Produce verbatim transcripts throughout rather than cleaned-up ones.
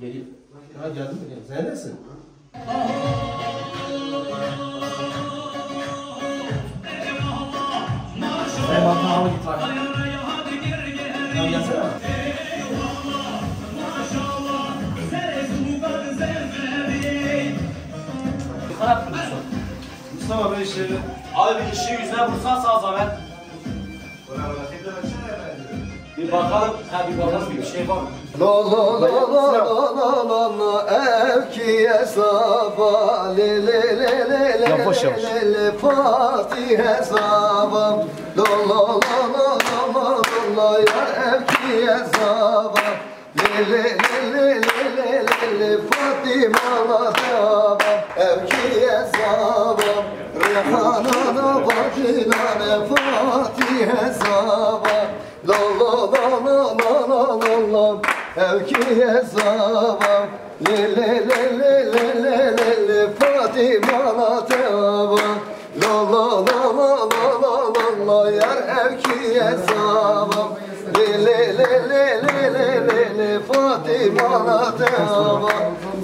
Geliyor. Ha, geldim mi? Sen nesin? Sen bana al git lan. Ya gelsene. Mustafa Bey, şey, abi bir ışığı yüzüne vursan sağ zahmet. Bir bakalım, ha, bir bakalım, bir şey var mı? La la la la la la la la, evkiye sava, le le le le le. Yavaş, yavaş. Le le, Fatihe sava. La la la la la la la la, yar evkiye sava. Le le le le le le le le, Fatima la sava, evkiye sava. Rehana la vadilane, Fatihe sava. La la la la la la la la, evkiye sava. Le le le le le le le le, Fatima la teva. La la la la la la la la, yar evkiye sava. Le le le le le le le le, Fatima la teva.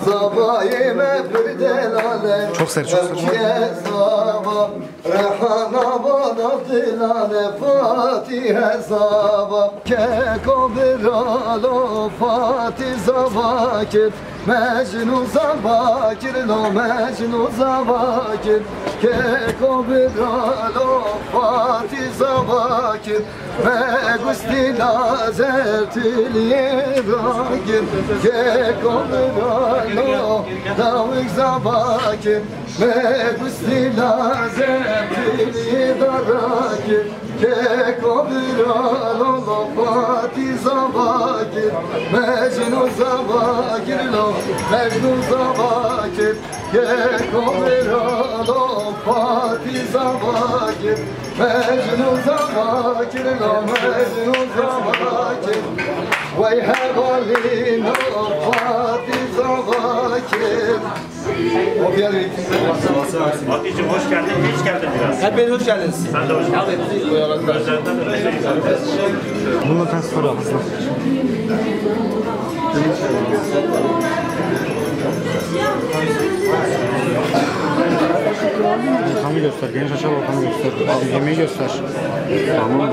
Zavayê me pir delale. Çok ser, çok ser. Evkiye sava. Rehana bana dilane, Fatihe zava. Keko biralo, Fati zava kir. Mecnû zava kir, lo Mecnû zava kir. Keko biralo, Fati zava kir. Me gustî lazer tiliyê dagir. Keko biralo, dawik zava kir. Me gustî lazer tiliyê darakir. Keko biralo, lo Fati zava kir. Mecnû zava kir, lo Mecnû zava kir. Keko biralo, Fati zava kir. Mecnû zava kir, lo Mecnû zava kir. Wey hevalîno, Fati zava kir. Fatih'cim, hoş geldin. Geç geldin biraz. Hepiniz hoş geldiniz. Sen de hoş geldin. Özelden öpüyorum. Bunu ters para hızlı. Ortamı göster, geniş açı al, ortamı göster. Abi, yemeği göster. Tamam.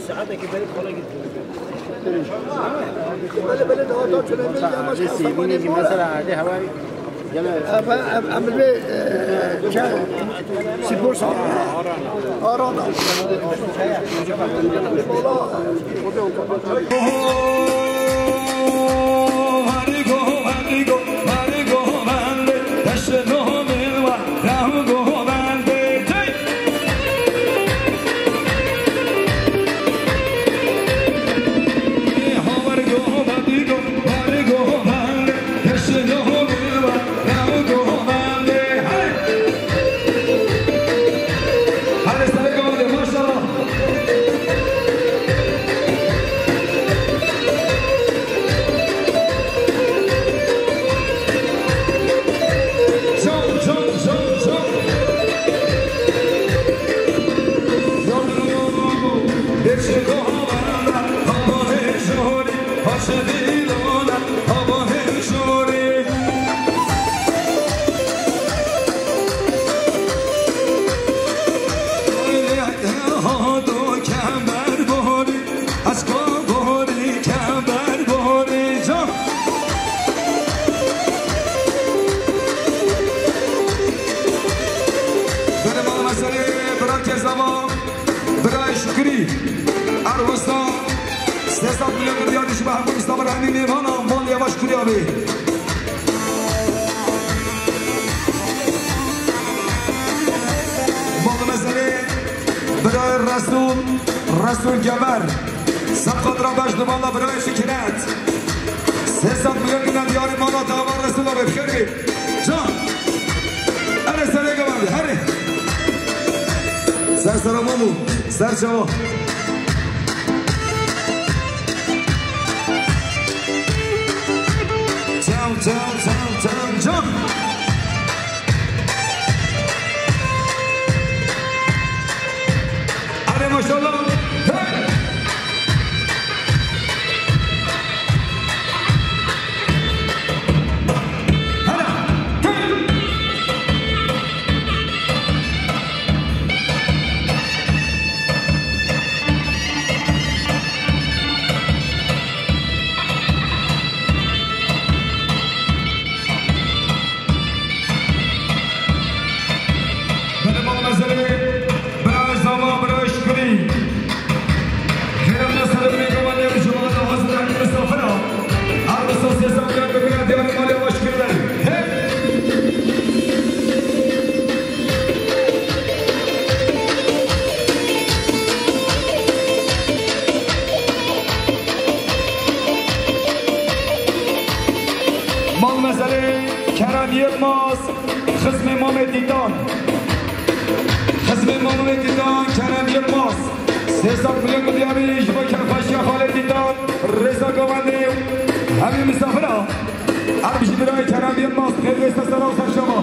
Saetekî berê xwe gitti. Belê, belê, daha, daha çöre bir yamaç Sêbînê jî mesela erdê hewarî gel. Em, em, em bi, e, ke-, spor salonu. Arana. Benim olmasa bırak ya zaman. Birayê Şukrî, Erwisa, sê sed milyon milyar ji me hemû Îslamê hemî mêvana, mal yavaş Şukrî abi. Mal meselê birayê Resul, Resul Gever. Sed qat re baş li mala birayê Fikret. Sê sed milyon milyar diyarê mala dava Resul abi, bi xêr bî. Can. Erê serê gavandê, herê. Ser sera Mamu, ser çawa. Çaw, çaw, çaw, çaw, can. Erê maşallah. Hey. Benim olmazları, biraz ama biraz kuri. Kerem nasıl bir kamal yapıcı olan hazır misafir al. Arda sosyal bir diyarı mal yavaş kürler. Hey! Mal meselê Kerem Yilmaz, xizmê Mamê Dîdan. Xizmê Mamê Dîdan, Kerem Yilmaz. Sê sed milyon milyarî ji bo kêfxweşiya xalê Dîdan, rêza govendê, hemî misafira. Erb ji birayê Kerem Yilmaz, xêr wê ser sera û ser şeva.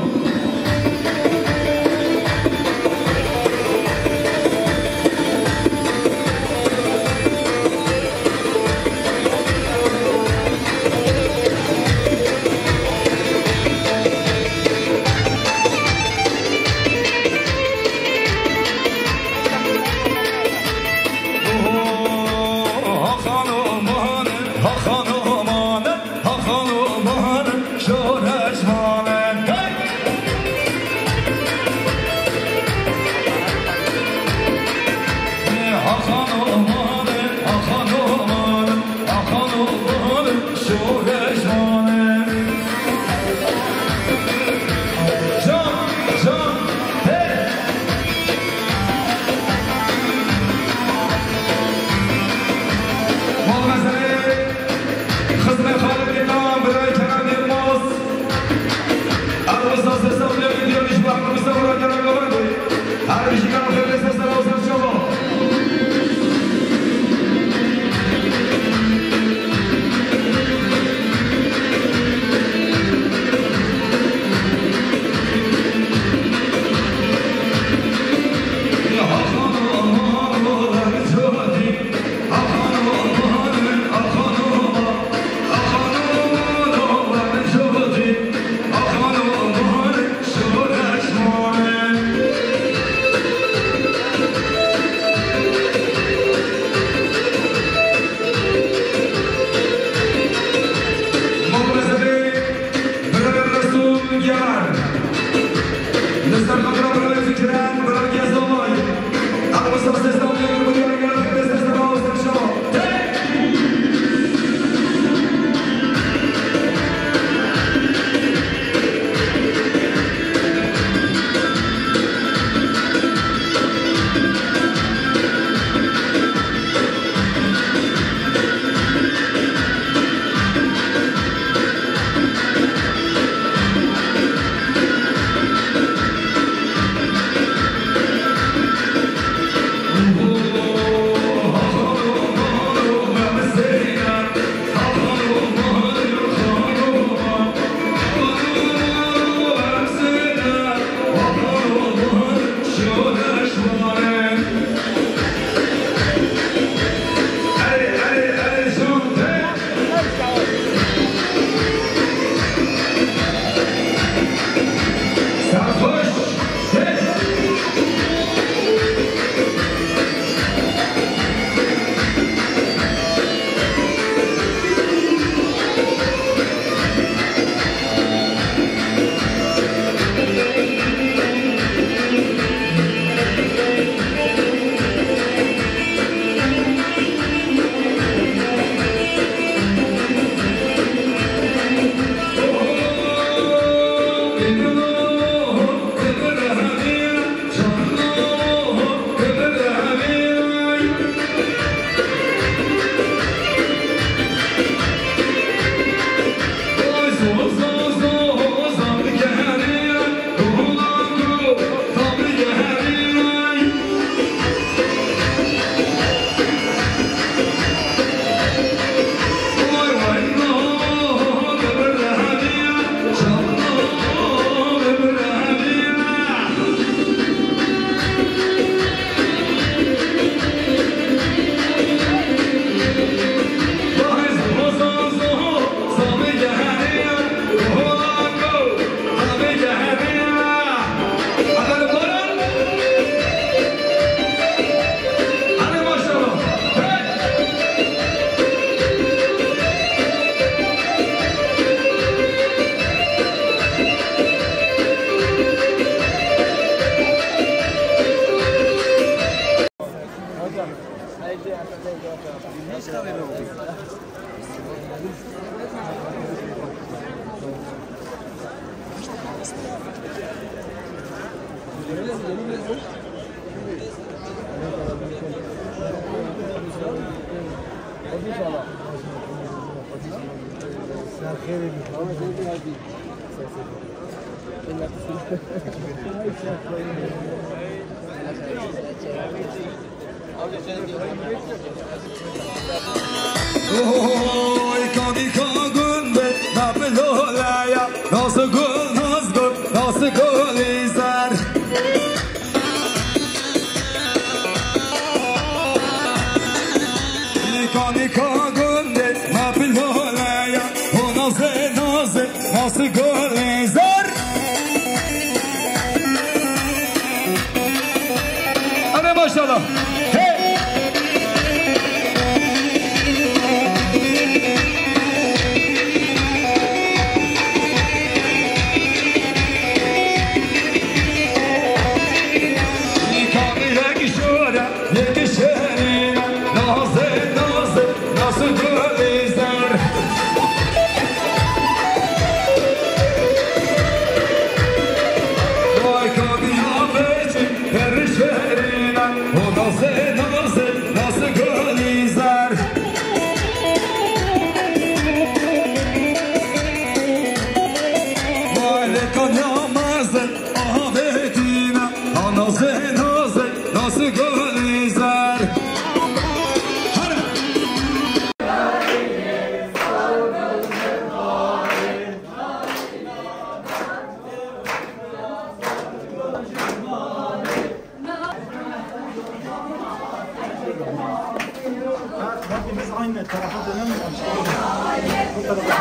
Oy, kanîka gundê me bi lolaya, Nazgul, Nazgul, Nazgulî zer. Kanîka gundê me bi lolaya, o Nazê, Nazê, Nazgulî zer. Hadi maşallah. Hey! Yekî şûre, yekî şêrîne, Nazê, Nazê, Nazgulî zer. Vay kadiya bêçî, herî şêrîne, o Nazê, Nazê, Nazgulî zer. Vay lê kadiya mezin, Avêtîne, a Nazê, Nazê, Nazgulî zer. Hana! Belki biz aynı tarafa dönelim. Bu tarafa.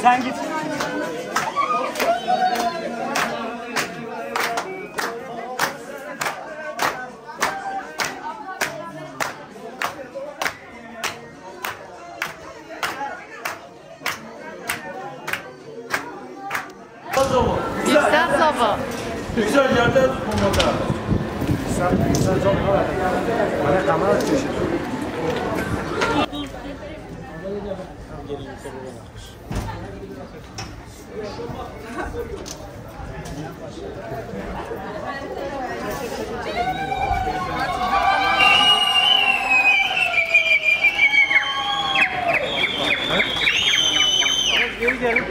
Sen git. Güzel sabah. Güzel yerde tutmamada. Sen, sen çok. Bana kamera çeşit. Geri gelin.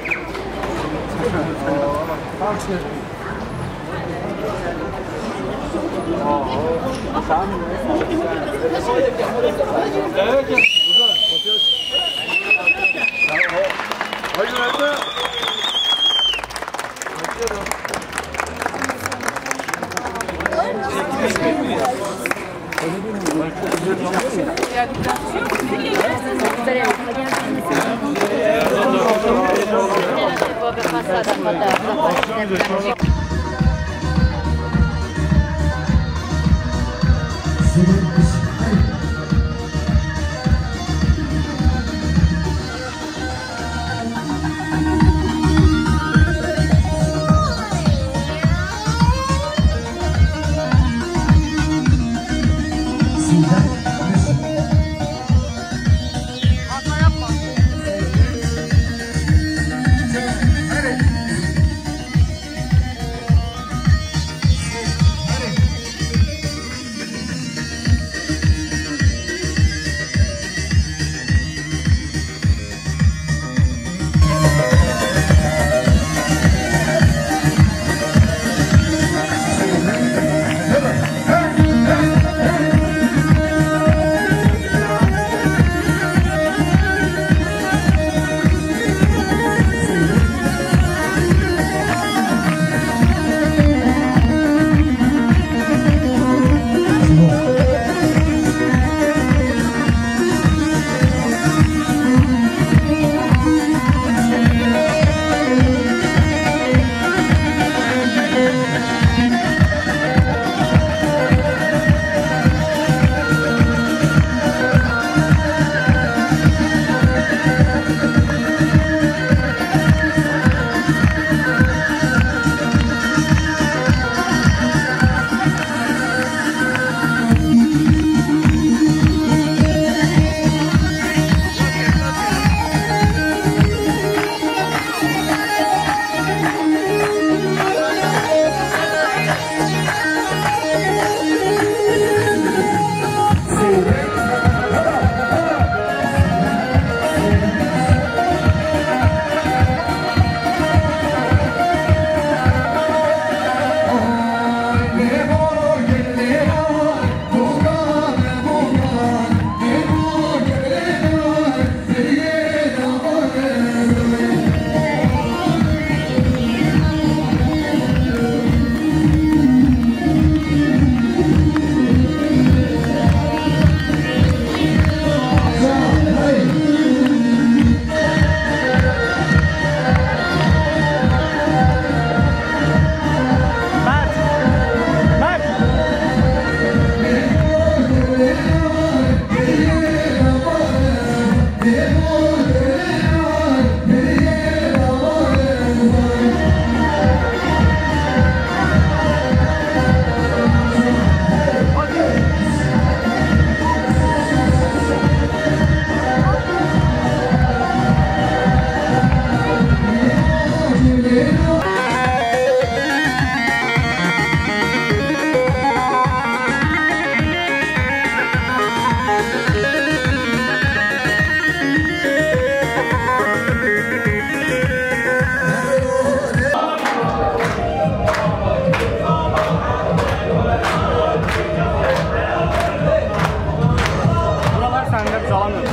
Buralar sende, biz alamıyoruz.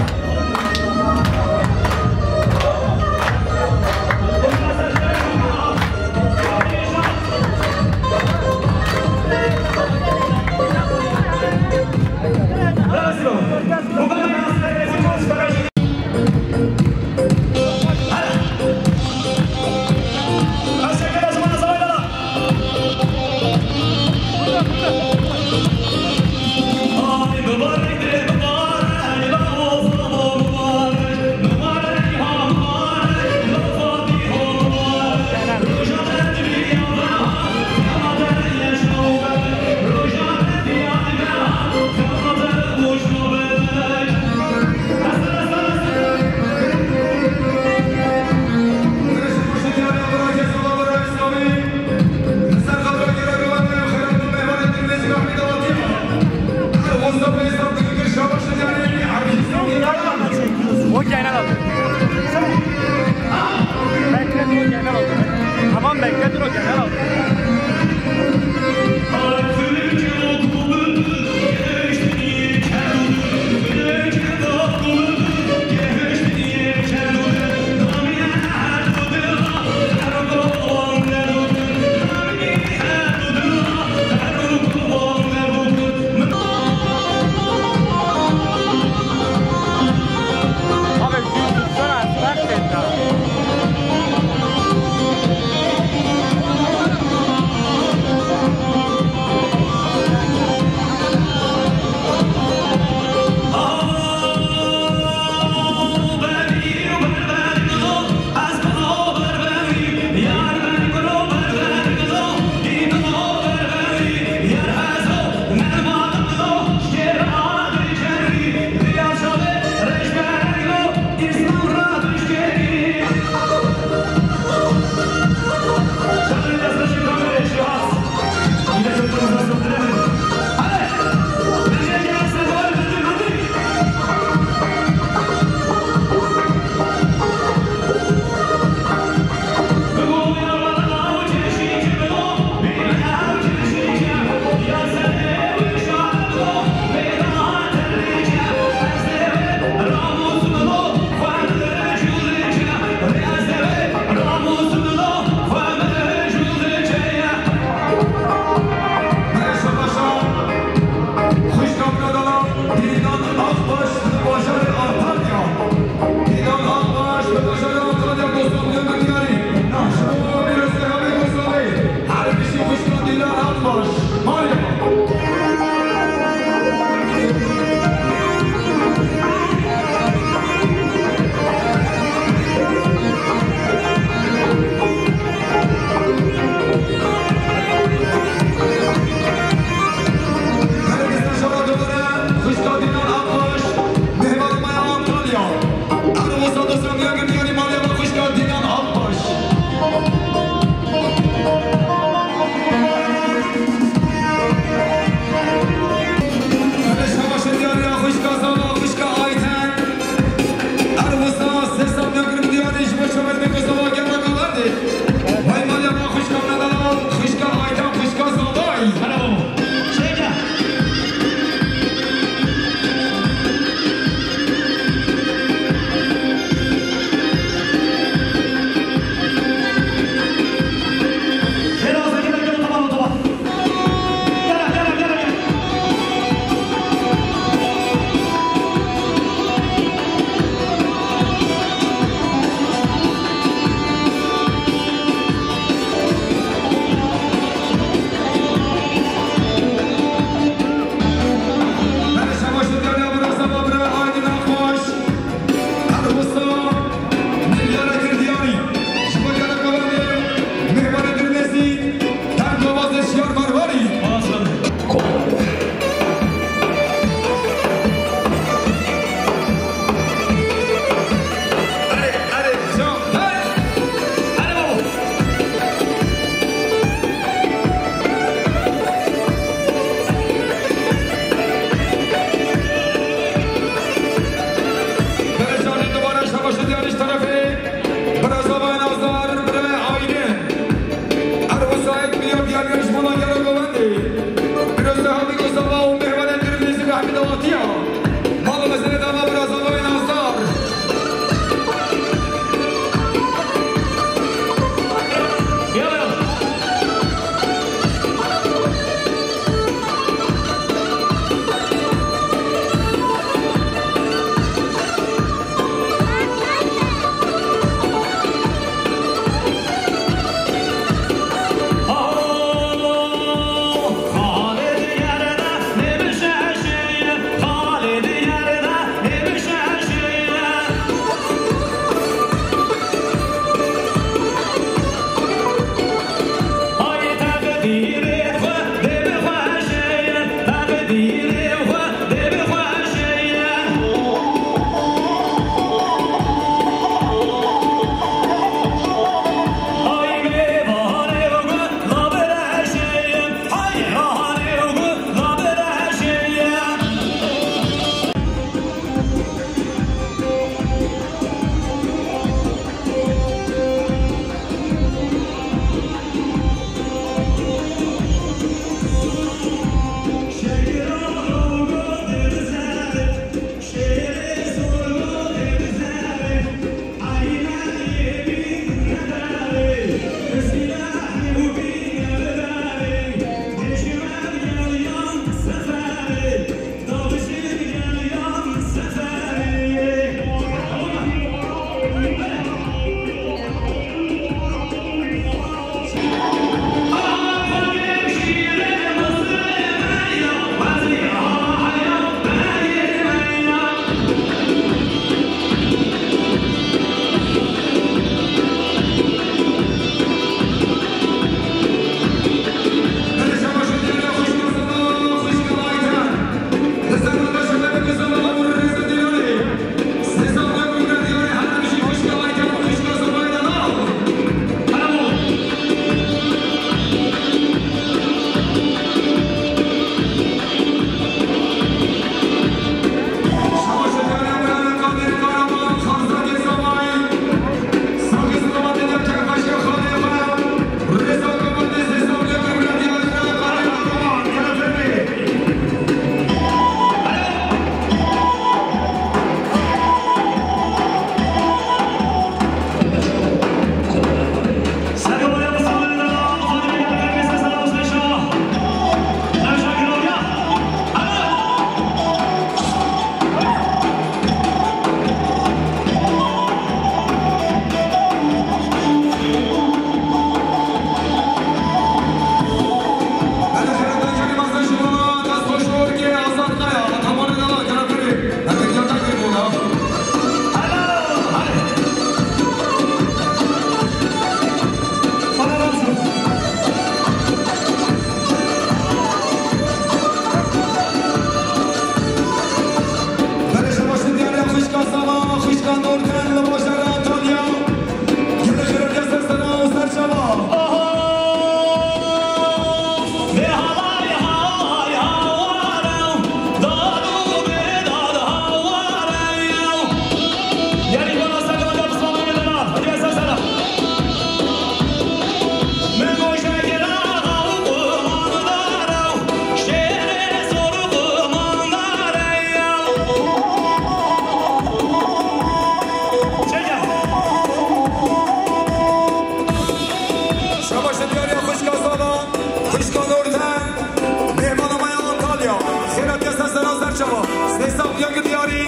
Yek diyarî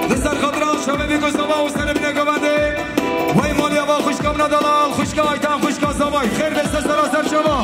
li ser xatira şevê vî ku zava û serê bîne govendê. Wey malî ava xwişka min a delal, xwişka Ayten, xwişka Zavay. Xêr be ser sera ser şeva.